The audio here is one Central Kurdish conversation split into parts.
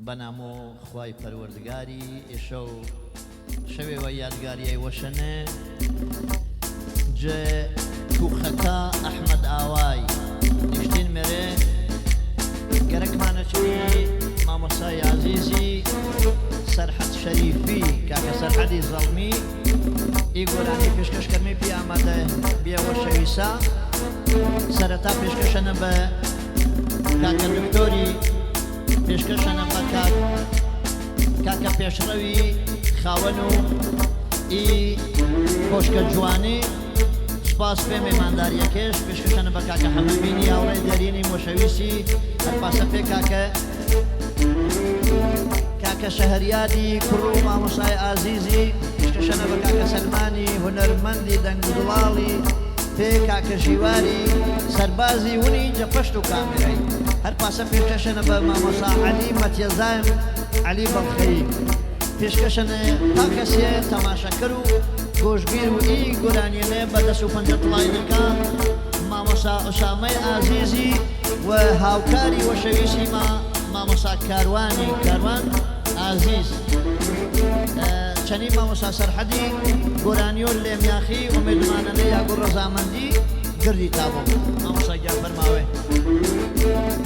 بەنامۆ خوای پەروەردگاری ئێشەو شەوێ وە یادگاریای وەشەنێ جێ کوخەکا ئەحمەد ئاوای نیشتین مێرێ گەرەکمانە چنی مامۆستای ئازیزی سەرحەد شەریفی کاکە سەرحەدی زەڵمی ئی گۆرانی پێشکەش کەرمی پی ئامادە بیە وەشەویسا سەرەتا پێشکەشەنە بە کاکە دکتۆری پێشکەشەنە بە کاک کاکە پێشڕەوی خاوەن و ئی کۆشکە جوانی سپاس پێ مێمانداریەکەش پێشکەشەنە بە کاکە حەمەمینی هاوڕێ دێرینی مۆشەویستی هەرپاسە پێ کاکە کاکە شەهریادی کوڕ و مامۆسای ئازیزی پێشکەشەنە بە کاکە سەلمانی هونەرمەندی دەنگ و دڵاڵی پێ کاکە ژیواری سەربازی ونی جەپەشت و کامێرای هەر پاسە پێشکەشەنە بە مامۆسا عەلی مەتیەزایم عەلی بەڵخەیی پێشکەشەنە تا کەسێ تەماشەکەر و گۆشگیر و ئی گۆرانیەنێ بە دەس و پەنجە تڵاینەکا مامۆسا ئوسامەی ئازیزی و هاوکاری وەشەویسی ما مامۆسا کاروانی کاروان ئازیز چەنی مامۆسا سەرحەدی گۆرانیۆ لێمیاخی ئومێدمانەنێ یاگو ڕەزامەندی گردی تابۆ مامۆسا گیان فەرماوێ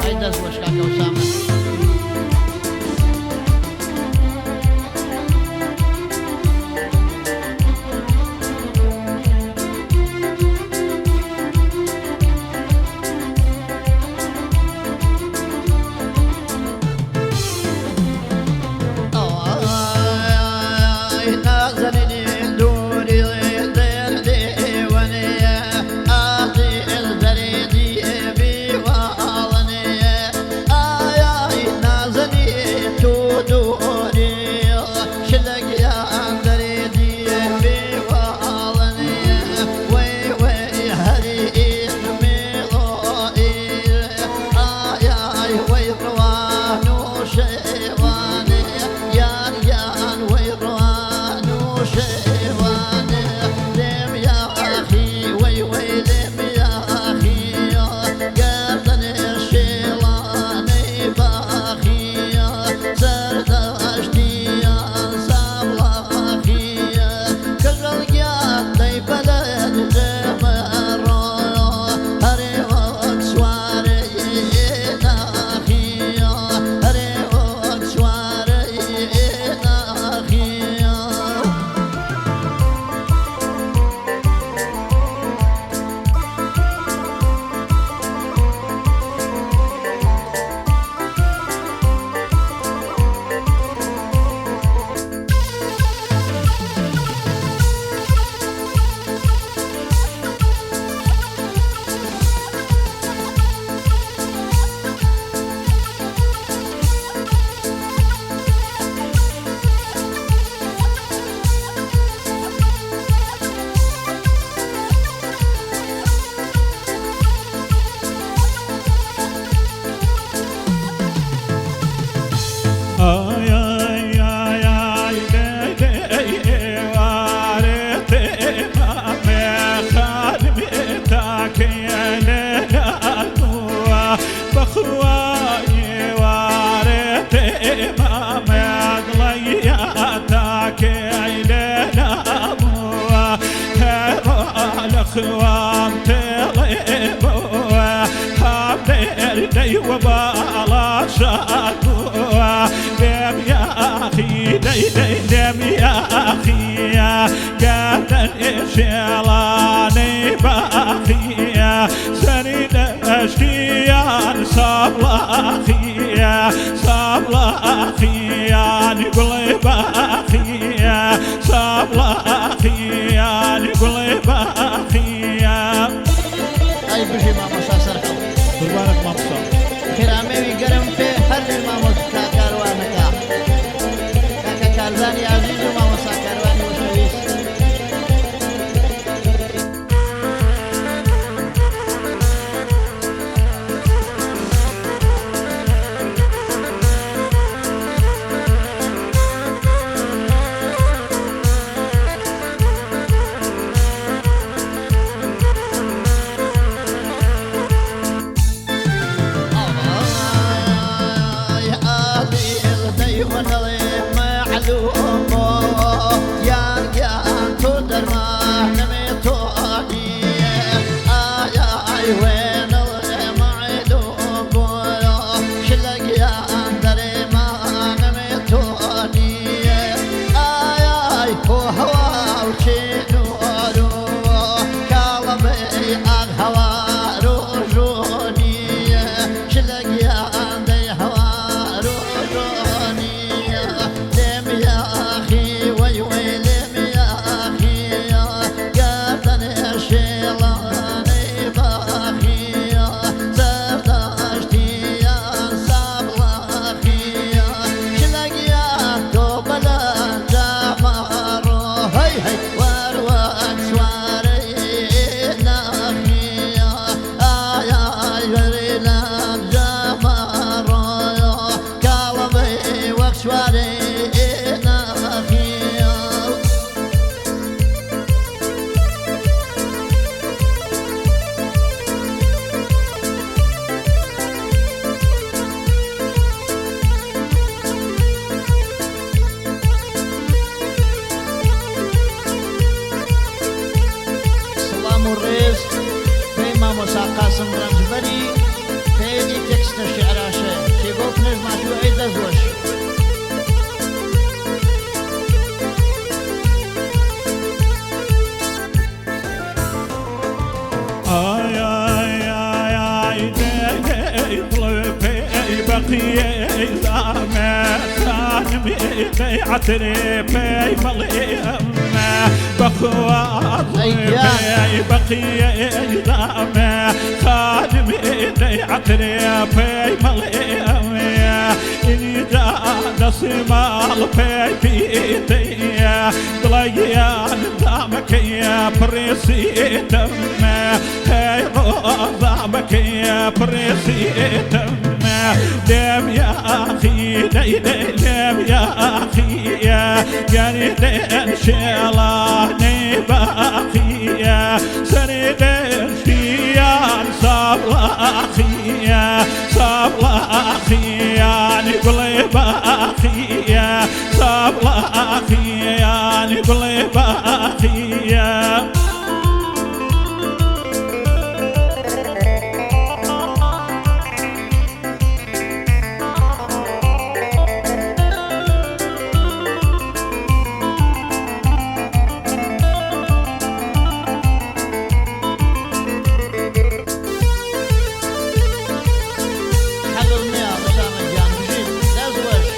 ئەی دەست وەش کاکە ئوسامە. ئەی بژی مامۆستا سەرحەد. قوربانت مامۆستا. خێرامێوی گەرم پێ هەر لێ مامۆستا کاروانەکە کاکە کارزانی ئازیز و مامۆستا کاروانی وەشەویست. وەنەڵێ مەعلوم بۆ یار گیان تۆ دەرمانەمێ تۆ نییە ئای ئای وێنەڵێ مەعلوم بۆ شلە گیان دەرمانەمێ تۆ نییە ئای ئای هۆ هەوا و چێن و ئارۆ کاڵەبەی ئاغ هەوار و ژۆنییە شلە گیان دەی هەوار و ژۆنییە لێم یاخی وەی وەی لێم یاخی گەردەنێ شێڵانەی باخی سەرداشتیان سابڵاخی شلە گیان تۆ بەلەنجاماڕۆ هەی هەی وەروەک سوارەی ناخی ئای ئای وەری لەنجاماڕۆ کاڵەبەی وەک سوارەی ناخی. سڵام و ڕێز پێی مامۆسا قاسم ڕەنجبەری پێی تێکستە شیعراشە چێگۆ پنەش ماتوو ئەی دەست وەش. ئای ئای ئای ئای دەی دەی دڵ پێی بەقیەی زامە خانمی دەی عەترێ پێی بەڵێمە بەخوا ئەی گیان پێی بەقیەی زامە خانمی دەی عەترێ پێی بەڵێمە ئینجا دەسی ماڵ پێی پیتەیە دڵەگیان دامەکەیە پڕێسیتەمە هەی ڕۆزامەکەیە پڕێسیتەمە لێم یاخی دەی دەی لێم یاخیە گەری دێن شێڵانەی باخیە سەری دێشتیان سابڵاخیە سابڵاخیان گوڵێ باخیە سابڵاخیان گوڵێ باخیە. حەلم نییە ئوسامە گیان بژیت دەست وەش.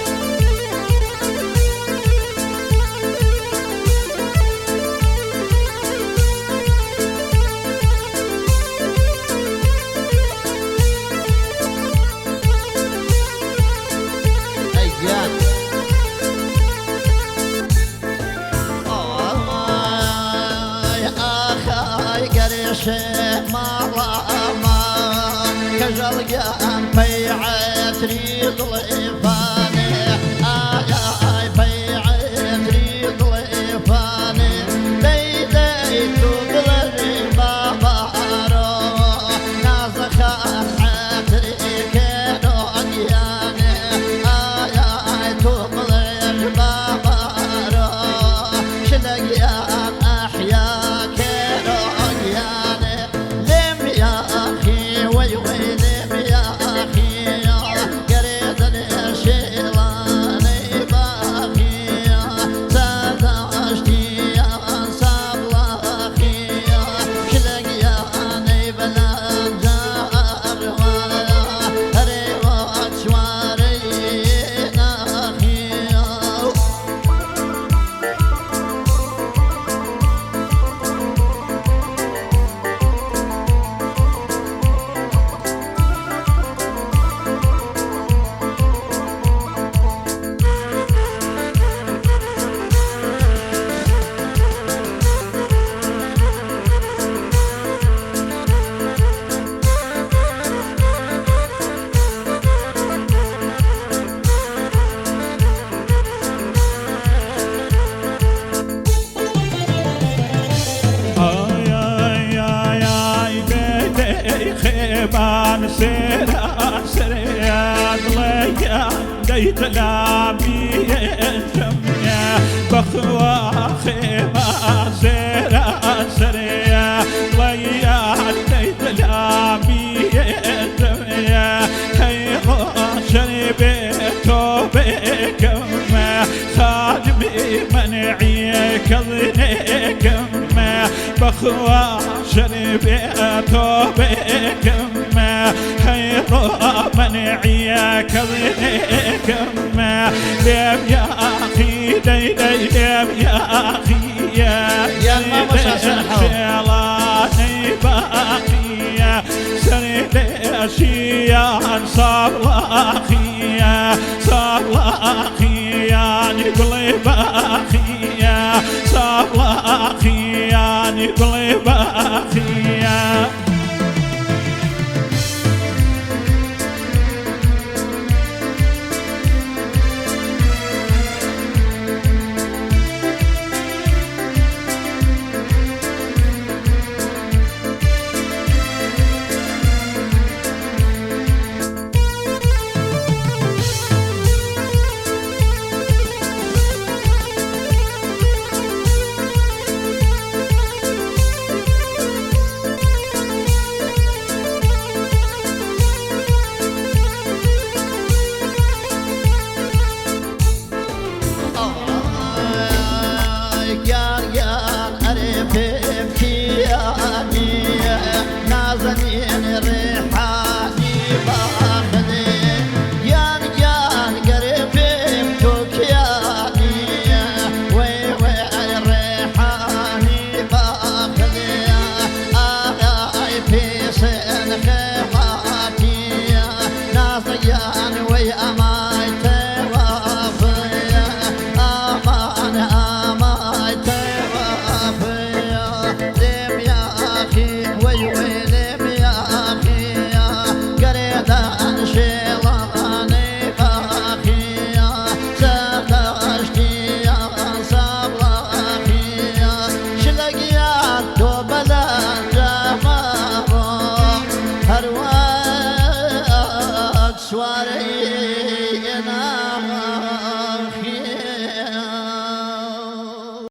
ئەی گیان ئای ئاخای گەرێشێ ماڵامە کەژەڵگیان پەی عەتری دڵێفانێ ئای ئای پەی عەتری دڵێفانێ دەی دەی تو بڵێ بابارۆ نازەخان عەتری کێنۆ گیانێ ئای ئای تو بڵێ بابارۆ شلە گیان ئەحیا کێنۆ گیانێ لێم یاخی وەی وەی لێم یاخی گەرێدەنێ شێڵانەی باخی سەرداشتیان سابڵاخی شلە گیانەی بەلەنجا ئەڕوا هەرێ وەک سوارەی ناخی. ئای ئای ئای ئای دەی دەی خێبان سێرا سەرێ دڵەیان. دەیت لابیێنم بەخوا خێما زێرە سەرەیە وەیان دەیت لابیێنم هەی ڕۆژەری بێ تۆ بێکم خادمی منعی کەڵنێکم بەخوا شەری بێ تۆ بێکم هەی ڕۆ منعی کەڵنێکم لێم یاخی دەی دەی لێم یاخی یان مامۆستا سەرحەو. شێڵانەی باقیە سەری لێشیان ساڵاخیە ساڵاخیانی گوڵی باخیە ساڵاخیانی گوڵی باخیە. ئای گیان گیان ئەرێ پێم کیانی نازەنین ڕێحانی باخدێ گیان گیان گەرێ پێم تۆ کیانی وەی وەی ئەی ڕێحانی باخدێ ئای پێسێن خێڵاتی نازەگیان وەی ئەمای تێوافەیە ئامان ئامای تێوافەیە لێم یاخی وەی وەی لێم یاخی گەرێدان شێڵانەی باخیە سەرداشتیان ساڵاخیە شلەگیان تۆ بەلان جاماڕۆ هەروەک سوارەی